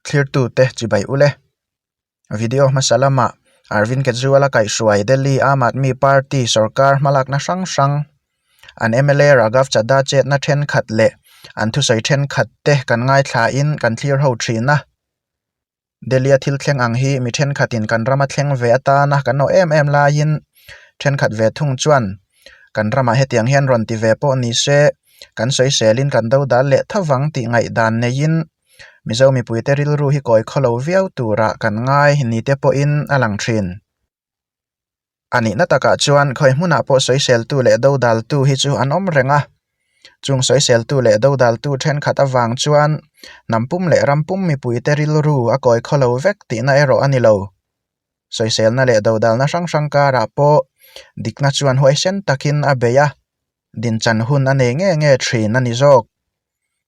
Thlirtute chibai ule. Video hmasa lamah Arvind Kejriwal-a kaihhruai Delhi Aam Aadmi Party sorkar hmalakna hrang hrang, an mla Raghav Chadha chetna thenkhat leh an thusawi thenkhat te kan ngaithlain kan thlir ho thin a. Delhi-a thil thleng ang hi mi thenkhatin kan rama thleng ve atana kan awh em em laiin thenkhat ve thung chuan kan ramah hetiang hian rawn ti ve pawh ni se kan sawiselin kan do dal leh thovang tih ngaihdan neiin Mizo mipuite rilru hi kawi khawlo viau turah kan ngai ni te pawhin a lang thin. A nihna takah chuan khawi hmunah pawh sawiseltu leh dodaltu hi chu an awm reng a. Chung sawiseltu leh dodaltu thenkhat avang chuan hnam pum leh ram pum mipuite rilru a kawi khawlo vek tihna erawh a ni lo. Sawiselna leh dodalna hrang hrang karah pawh dikna chuan huaisen takin a bei a, dinchan hun a nei nge nge thin a ni zawk.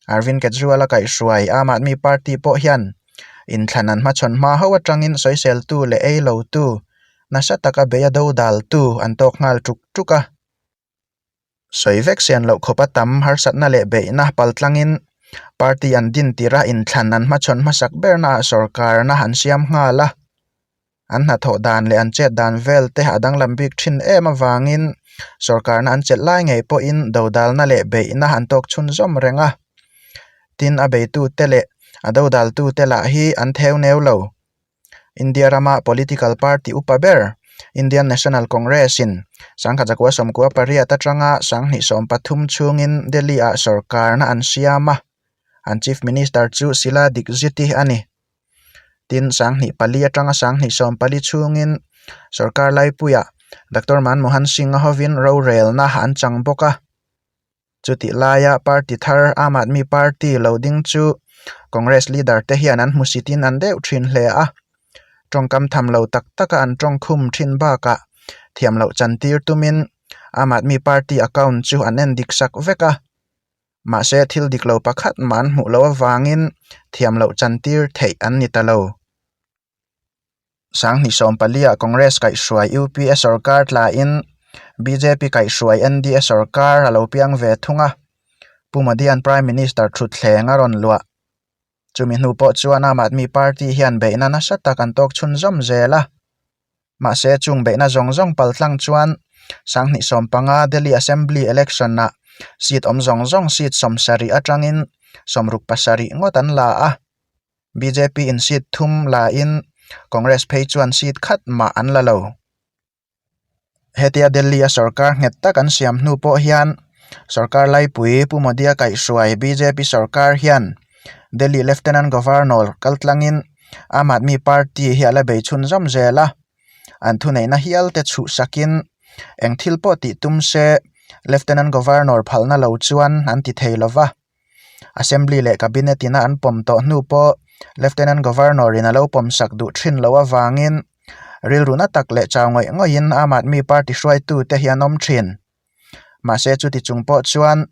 Arvind Kejriwal a kaihhruai Aam Aadmi Party pawh hian inthlan an hmachhawn hma ho atangin sawiseltu leh ei lotu nasa taka bei a dodaltu an tawk nghal tuk tuk a. Sawi vek sian loh khawpa tam harsatna leh beihna paltlangin party an din tirh a inthlan an hmachhawn hmasak bernaah sorkarna an siam nghal a. An hnathawh dan leh an chet dan vel te a danglam bik thin em avangin sorkarna an chelh lai ngei pawhin dodalna leh beihna an tawk chhunzawm reng a. Tin, a beitute leh a dodaltute lah hi an theu neu lo. India rama political party upa ber Indian National Congress-in sangkhat zakua sawmkua pariat atanga sanghnih sawmpathum chhungin Delhi-ah sorkarna an siam a, an Chief Minister chu Sheila Dikshit-i a ni. Tin, sanghnih pali atanga sanghnih sawm pali chhungin sorkar laipuiah Doctor Manmohan Singh-a hovin rorelna an chang bawk a. Chutih laia party thar Aam Aadmi Party lo ding chu Congress leader te hian an hmusitin an deuh thin hle a. Tawngkam tham lo tak taka an tawngkhum thin bakah thiam loh chantir tumin Aam Aadmi Party account chu an en dik sak vek a. Mahse thil dik lo pakhat mah an hmuh loh avangin thiam loh chantir theih an ni ta lo. Sanghnih sawmpaliah Congress kaihhruai UPA sorkar tlain bjp kaihhruai NDA sorkar a lo piang ve thung a, Pu Modi-a'n Prime Minister thutthleng a rawn luah. Chumi hnu pawh chuan Aam Aadmi Party hian beihna nasa tak an tawk chhunzawm zel a. Mahse chung beihna zawng zawng paltlang chuan sanghnih sawmpanga Delhi Assembly Election-ah seat awm zawng zawng seat sawmsarih atangin sawmruk pasarih ngawt an la a. Bjp in seat thum la in Congress phei chuan seat khat mah an la lo. Hetia Delhi a sorkar nghet tak an siam hnu pawh hian sorkar laipui Pu Modi-a kaihhruai bjp sorkar hian Delhi Lieutenant Governor kaltlangin Aam Aadmi Party hi a la bei chhunzawm zel a, an thuneihna hial te chhuhsakin eng thil pawh tih tum se Lieutenant Governor phalna lo chuan an ti thei lo va. Assembly leh Cabinet ina an pawm tawh hnu pawh Lieutenant Governor in a lo pawmsak duh thin loh avangin rilru na tak leh chau ngawih ngawihin Aam Aadmi Party hruaitute hi an awm thin. Mahse chuti chung pawh chuan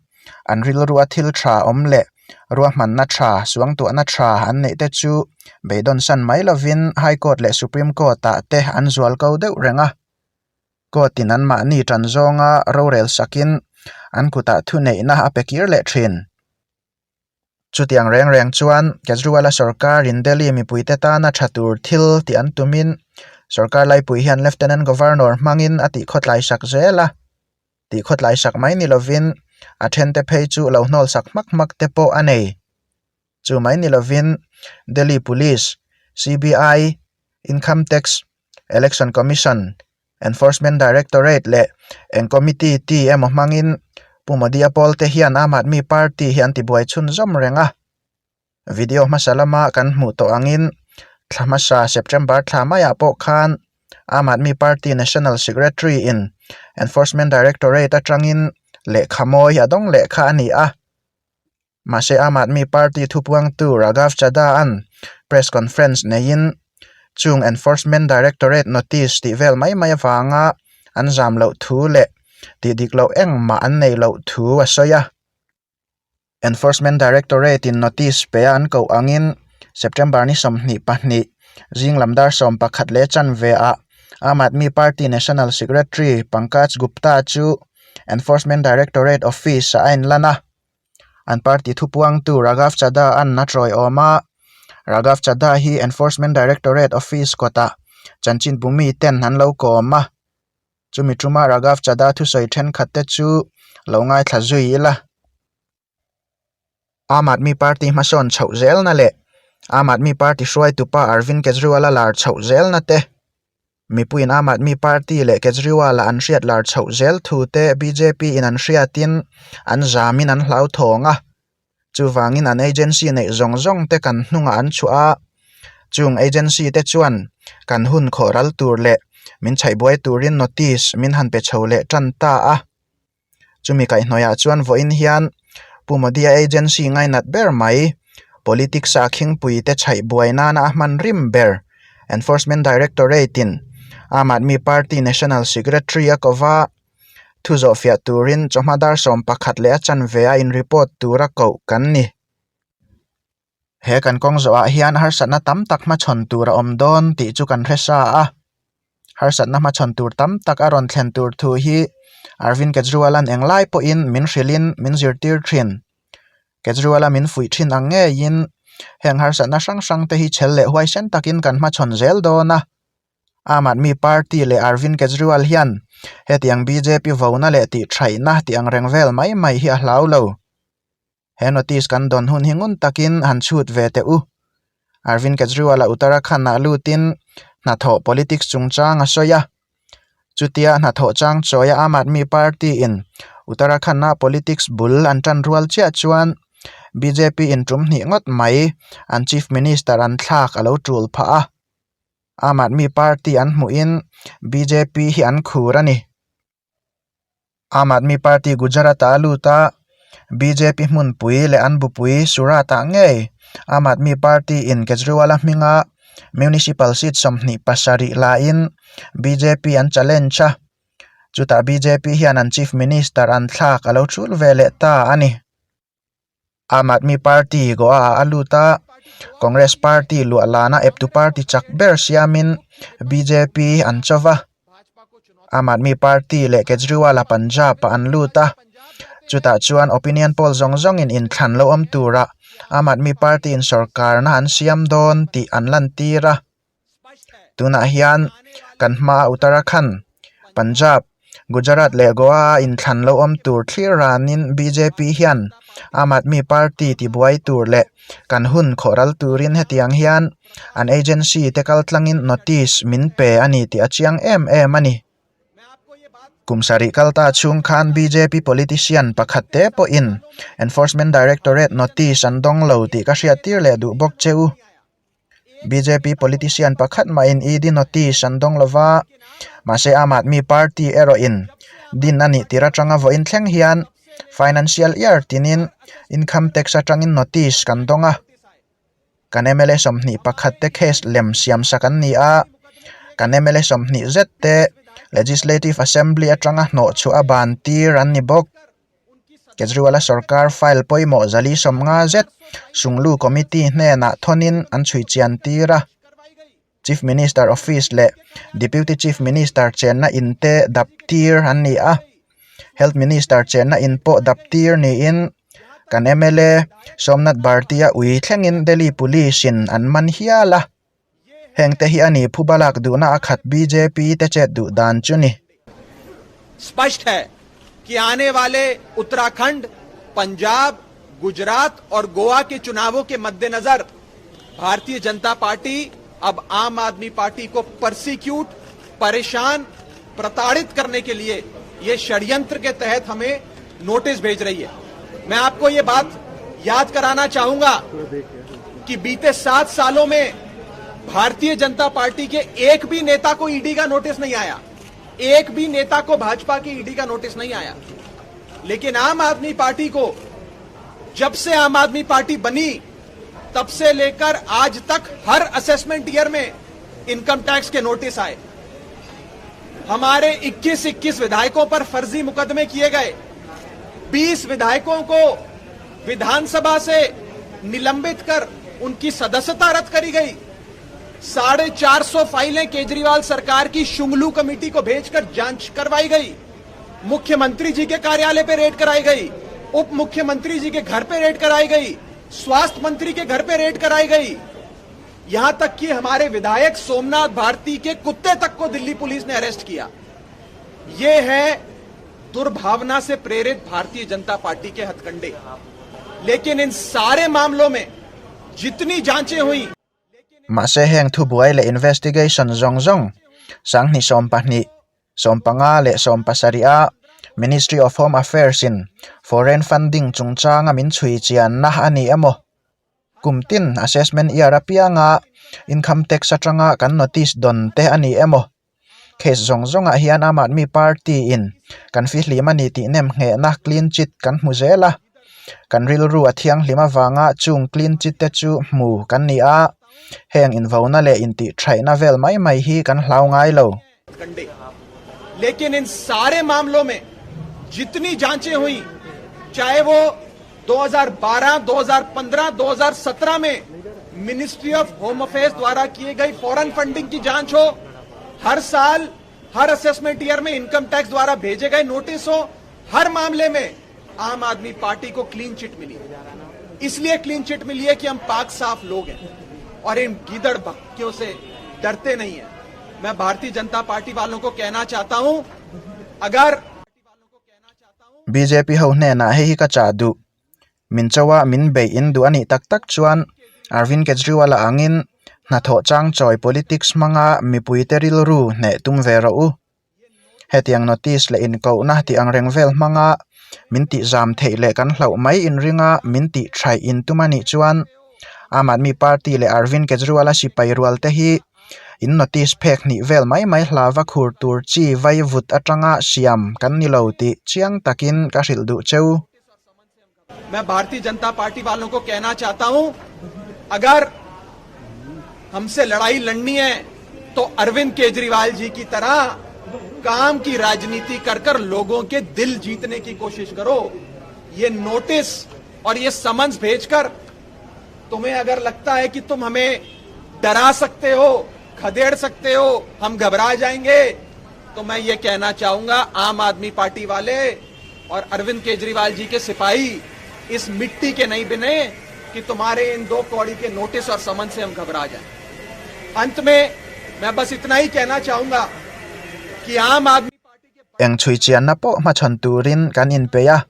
an rilrua thil tha awm leh ruahmanna tha, suangtuahna tha an neih te chu beidawn san mai lovin High Court leh Supreme Court ah te an zual ko deuh reng a. Court in anmahni tan zawnga rorel sakin an kutah thuneihna a pe kir leh thin. Chutiang reng reng chuan Kejriwal-a sorkarin Delhi mipuite tana tha tur thil tih an tumin sorkar laipui hian Lieutenant Governor hmangin a tihkhawtlai sak zel a. Tihkhawtlai sak mai ni lovin a thente phei chu lo hnawl sak hmak hmak te pawh a nei. Chu mai ni lovin Delhi Police, CBI, Income Tax, Election Commission, Enforcement Directorate leh eng committee ti emaw hmangin Pu Modi-a pawl te hian Aam Aadmi Party hi an tibuai chhunzawm reng a. Video hmasa lama kan hmuh tawh angin thla hmasa September thla maiah pawh khan Aam Aadmi Party National Secretary in Enforcement Directorate atangin lehkha mawi a dawng leh kha a ni a. Mahse Aam Aadmi Party thupuangtu Raghav Chadha-a'n press conference neiin chung Enforcement Directorate notice tih vel mai mai avanga an zam loh thu leh tih dik loh engmah an neih loh thu a sawi a. Enforcement Directorate-in notice pe a an koh angin September ni 22 zing lam dar 11 leh chanve ah Aam Aadmi Party National Secretary Pankaj Gupta chu Enforcement Directorate office-ah a inlan a. An party thupuangtu Raghav Chadha an a tawiawm a, Raghav Chadha hi Enforcement Directorate office kawtah chanchinbu miten an lo kawm a, chumi tuma Raghav Chadha thusawi thenkhat te chu lo ngaithla zui ila. Aam Aadmi Party hmasawn chhoh zelna leh Aam Aadmi Party hruaitupa Arvind Kejriwal-a lar chhoh zelna te, mipuiin Aam Aadmi Party leh Kejriwal-a an hriat lar chhoh zel thu te BJP-in an hriatin an zamin an hlauthawng a, chuvangin an agency neih zawng zawng te kan hnungah an chhuah a, chung agency te chuan kan hun khawh ral tur leh min chhaihbuai turin notice min han pe chho leh tan ta a. Chumi kaihhnawihah chuan vawiin hian Pu Modi-a agency ngainat ber mai, politics-a khingpui te chhaih buai nana a hman rim ber Enforcement Directorate-in Aam Aadmi Party National Secretary a ko va, thu zawhfiah turin chawhma dar 11 leh a chanve a in-report tura koh kan ni. He kan kawng zawhah hian harsatna tam tak hmachhawn tur a awm dawn tih chu kan hre sa a, harsatna hmachhawn tur tam tak a rawn thlen tur thu hi Arvind Kejriwal-a'n englai pawhin min hrilhin min zirtir thin. Kejriwal-a min fuih thin ang ngeiin heng harsatna hrang hrang te hi chhel leh huaisen takin kan hmachhawn zel dawn a, Aam Aadmi Party leh Arvind Kejriwal hian hetiang bjp vona leh tihṭhaihna tih ang reng vel mai mai hi a hlau lo. He notice kan dawn hun hi ngun takin han chhut ve teh u. Arvind Kejriwal-a Uttarakhand-ah lutin hnathawh politics chungchang a sawi a. Chutia hnathawh chang chawia Aam Aadmi Party-in Uttarakhand-a politics bul an tan rual chiah chuan BJP-in tum hnih ngawt mai an Chief Minister an thlak a lo tul phah a. Aam Aadmi Party an hmuhin BJP hi an khur a ni. Aam Aadmi Party Gujarat-ah a lut a, bjp hmunpui leh an bupui Surat-ah ngei Aam Aadmi Party-in Kejriwal-a hminga Municipal seat 27 laiin bjp an challenge a, chutah bjp hian an Chief Minister an thlak a lo thul ve leh ta a ni. Aam Aadmi Party Goa-ah a lut a, Congress Party luah lana eptu party chak ber siamin bjp an cho va. Aam Aadmi Party leh Kejriwal-a Punjab-ah an lut a, chutah chuan opinion poll zawng zawngin inthlan lo awm turah Aam Aadmi Party-in sorkarna an siam dawn tih an lantir a. Tunah hian kan hmaa Uttarakhand, Punjab, Gujarat leh Goa a inthlan lo awm tur thlir ranin bjp hian Aam Aadmi Party tibuai tur leh kan hun khawhral turin hetiang hian an agency te kaltlangin notice min pe a ni tih a chiang em em a ni. Kum sarih kal ta chhung khan bjp politician pakhat te pawhin Enforcement Directorate notice an dawng lo tih ka hriattir leh duh bawk che u. Bjp politician pakhat mahin ED notice an dawng lova, mahse Aam Aadmi Party erawhin din a nih tir atanga vawiin thleng hian financial year tinin income tax atangin notice kan dawng a. Kan mla 21 te case lem siam sak an ni a, kan mla 20 zet te Legislative Assembly atanga hnawhchhuah a ban tir an ni bawk. Kejriwal-a sorkar file pawimawh zali 50 zet Sunglu Committee hnenah thawnin an chhui chian tir a. Chief Minister Office leh Deputy Chief Minister chenna in te dap tir an ni a. Health Minister chenna in pawh dap tir niin kan mla Somnath Bharti-a ui thlengin Delhi Police-in an man hial a. Heng te hi a ni phuba lak duhna a khat bjp te chet duh dan chu ni. स्पष्ट है कि आने वाले उत्तराखंड, पंजाब, गुजरात और गोवा के चुनावों के मद्देनजर भारतीय जनता पार्टी अब आम आदमी पार्टी को पर्सिक्यूट, परेशान, प्रताड़ित करने के लिए ये षड्यंत्र के तहत हमें नोटिस भेज रही है। मैं आपको ये बात याद कराना चाहूंगा कि बीते 7 सालों में भारतीय जनता पार्टी के एक भी नेता को ईडी का नोटिस नहीं आया, एक भी नेता को भाजपा की ईडी का नोटिस नहीं आया। लेकिन आम आदमी पार्टी को जब से आम आदमी पार्टी बनी तब से लेकर आज तक हर असेसमेंट ईयर में इनकम टैक्स के नोटिस आए। हमारे 21-21 विधायकों पर फर्जी मुकदमे किए गए, 20 विधायकों को विधानसभा से निलंबित कर उनकी सदस्यता रद्द करी गई, 450 फाइलें केजरीवाल सरकार की शुंगलू कमेटी को भेजकर जांच करवाई गई, मुख्यमंत्री जी के कार्यालय पे रेड कराई गई, उप मुख्यमंत्री जी के घर पे रेड कराई गई, स्वास्थ्य मंत्री के घर पे रेड कराई गई। यहां तक कि हमारे विधायक सोमनाथ भारती के कुत्ते तक को दिल्ली पुलिस ने अरेस्ट किया। ये है दुर्भावना से प्रेरित भारतीय जनता पार्टी के हथकंडे। लेकिन इन सारे मामलों में जितनी जांचें हुई, Mahse heng thubuai leh investigation zawng zawng sanghnih 12, 15 leh 17 a Ministry of Home Affairs in foreign funding chungchanga min chhui chianna a ni emaw? Kum tin assessment year apianga income tax atanga kan notice dawn te a ni emaw? Case zawng zawngah hian Aam Aadmi Party in kan fihlim a ni tih nem nghehna clean chit kan hmu zel a. Kan rilru a thianghlim avanga chung clean chit te chu hmu kan ni a, heng invona leh intihṭhaihna vel mai mai hi kan hlau ngai lo. लेकिन इन सारे मामलों में जितनी जांचें हुई, चाहे वो 2012, 2015, 2017 में ministry of home affairs द्वारा किए गई फॉरेन फंडिंग की जांच हो, हर साल हर असेसमेंट ईयर में इनकम टैक्स द्वारा भेजे गए नोटिस हो, हर मामले में आम आदमी पार्टी को क्लीन चिट मिली। इसलिए क्लीन चिट मिली है कि हम पाक साफ लोग हैं और इन गीदड़ भक्तियों से डरते नहीं है। मैं भारतीय जनता पार्टी वालों को कहना चाहता हूं, अगर BJP ho hnenah hei hi ka chah duh. Min chawa min beih in duh a nih tak tak chuan Arvind Kejriwal-a angin hnathawh chang chawi politics hmanga mipuite rilru hneh tum ve rawh u. Hetiang notice leh inkohna tih angreng vel hmanga min tihzam theih leh kan hlauh mai inringa min tihṭhaih in tum a nih chuan Aam Aadmi Party leh Arvind Kejriwal-a sipai rual te hi in notice phek hnih vel mai mai hlava khur tur chi vai vut atanga siam kan ni lo tih chiang takin ka hrilh duh cheu. मैं भारतीय जनता party वालों को कहना चाहता हूं, अगर हमसे लड़ाई लड़नी है तो अरविंद केजरीवाल जी की तरह काम की राजनीति कर कर लोगों के दिल जीतने की कोशिश करो। ये नोटिस और ये समन्स भेजकर तुम्हें अगर लगता है कि तुम हमें डरा सकते हो, खदेड़ सकते हो, हम घबरा जाएंगे, तो मैं ये कहना चाहूंगा, आम आदमी पार्टी वाले और अरविंद केजरीवाल जी के सिपाही इस मिट्टी के नहीं बने कि तुम्हारे इन 2 कौड़ी के नोटिस और समन से हम घबरा जाएं। अंत में मैं बस इतना ही कहना चाहूंगा कि आम आदमी Eng chhui chianna pawh hmachhawn turin kan inpeih a,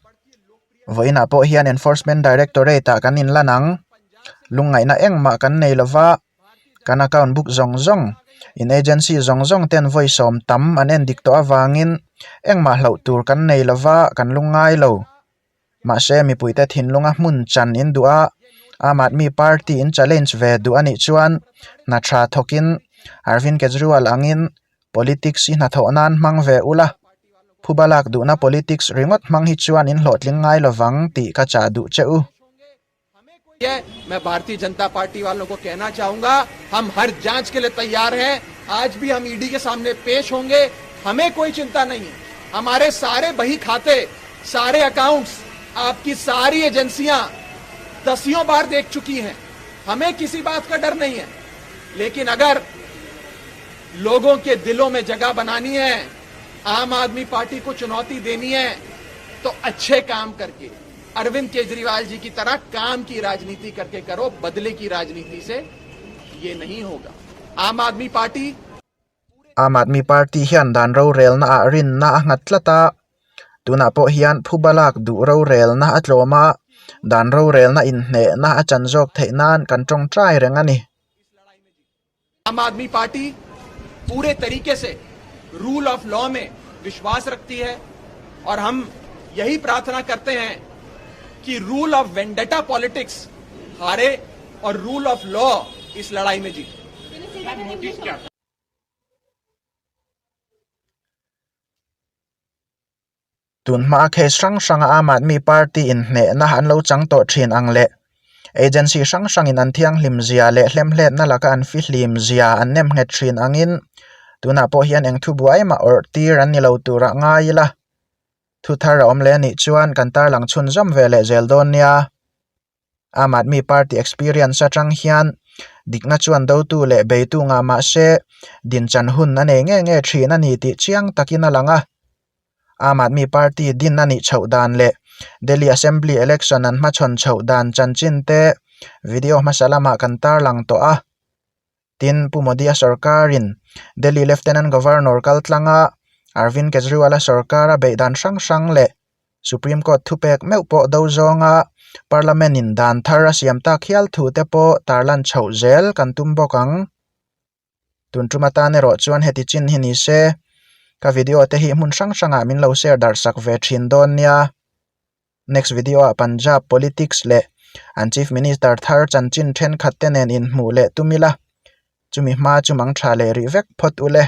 vawiinah pawh hian Enforcement Directorate ah kan inlan ang. Lungngaihna engmah kan nei lova, kan account book zawng zawng in agency zawng zawng ten vawi sawm tam an en dik tawh avangin engmah hlauh tur kan nei lova, kan lungngai lo. Mahse mipuite thinlunga hmun chan in duh a, Aam Aadmi Party in challenge ve duh a nih chuan hna tha thawkin Arvind Kejriwal angin politics hi hnathawh nan hmang ve ula, phuba lak duhna politics ringawt hmang hi chuan in hlawhtling ngai lovang tih ka chah duh che u. मैं भारतीय जनता party वालों को कहना चाहूंगा, हम हर जांच के लिए तैयार हैं। आज भी हम ईडी के सामने पेश होंगे, हमें कोई चिंता नहीं है। हमारे सारे बही खाते, सारे अकाउंट्स आपकी सारी एजेंसियां दसियों बार देख चुकी हैं, हमें किसी बात का डर नहीं है। लेकिन अगर लोगों के दिलों में जगह बनानी है, आम आदमी पार्टी को चुनौती देनी है, तो अच्छे काम करके अरविंद केजरीवाल जी की तरह काम की राजनीति करके करो, बदले की राजनीति से ये नहीं होगा। आम आदमी party Aam Aadmi Party hian dan rorelna ah rinna a nghat tlat a, tunah pawh hian phuba lak duh rorelna a tlawm a, dan rorelna inhnehna a chan zawk theih nan kan tawngtai reng a ni. आम आदमी party पूरे तरीके से rule of law में विश्वास रखती है और हम यही प्रार्थना करते हैं कि rule of vendetta politics हारे और rule of law इस लड़ाई में जीते। Tun hmaa case hrang hranga Aam Aadmi Party in hnehna an lo chang tawh thin ang leh agency hrang hrangin an thianghlim zia leh hlemhletna laka an fihlim zia an nem nghet thin angin tunah pawh hian eng thu buai mah awrh tir an ni lo turah ngai ila. Thu thar a awm leh anih chuan kan tarlang chhunzawm ve leh zel dawn nia. Aam Aadmi Party experience atang hian dikna chuan dotu leh beitu ngah mah se dinchan hun a nei nge nge thin a ni tih chiang takin a lang a. Aam Aadmi Party din a nih chhoh dan leh Delhi Assembly election an hmachhawn chhoh dan chanchin te video hmasa lamah kan tarlang tawh a. Tin, Pu Modi-a sorkarin Delhi Lieutenant Governor kaltlanga Arvind Kejriwal-a sorkara beih dan hrang hrang leh Supreme Court thupek meuh pawh do zawnga Parliament-in dan thar a siam tak hial thu te pawh tarlan chhoh zel kan tum bawk ang. Tun tum atan erawh chuan heti chin hi ni se, ka video te hi hmun hrang hrangah min lo share darh sak ve thin dawn nia. Next video ah Punjab politics leh an Chief Minister thar chanchin thenkhat te nen inhmuh leh tum ila, chumi hma chu mang tha leh rih vek phawt ule.